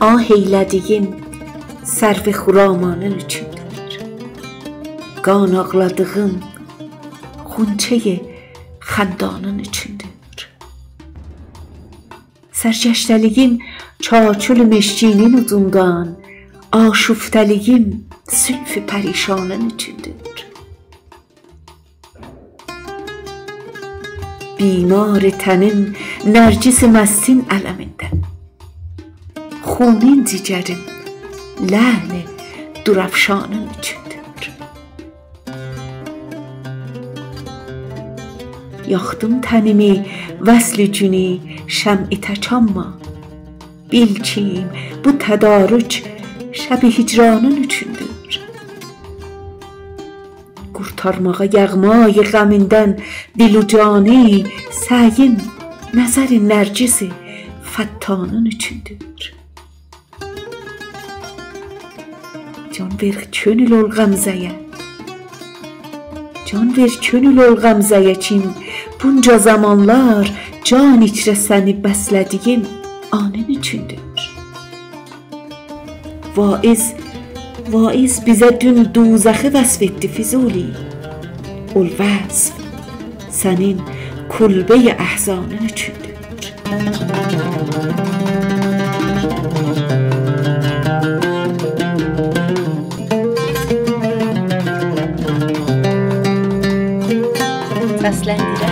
Ah eylədiyim sərvi xuramanın üçündür. Qan ağladığım xunçeyi xəndanın üçündür. Sərgəştəliyim çaçül meşkinin ucundan, aşuftəliyim sülfü pərişanın üçündür. Bimar tənim nərgis məstin ələmindən, xunin cigərim ləl durafşanın üçündür. Yaxdım tənimi vəsl günü şəm'i təkanma, bil ki bu tədarük şəbi hicranın üçündür. Qurtarmağa yağmayı qəmindən dilu cani, səyim nəzəri nərgisi fəttanın üçündür. Can ver könül ol qəmzəyə, can ver könül ol qəmzəyə kim bunca zamanlar can içrə səni bəslədiyim anın üçündür. Vaiz, vaiz bizə dün duzəxi vəsf etdi Füzuli, ol vəsf sənin kulbəyi əhzanın üçündür. Səsləndirən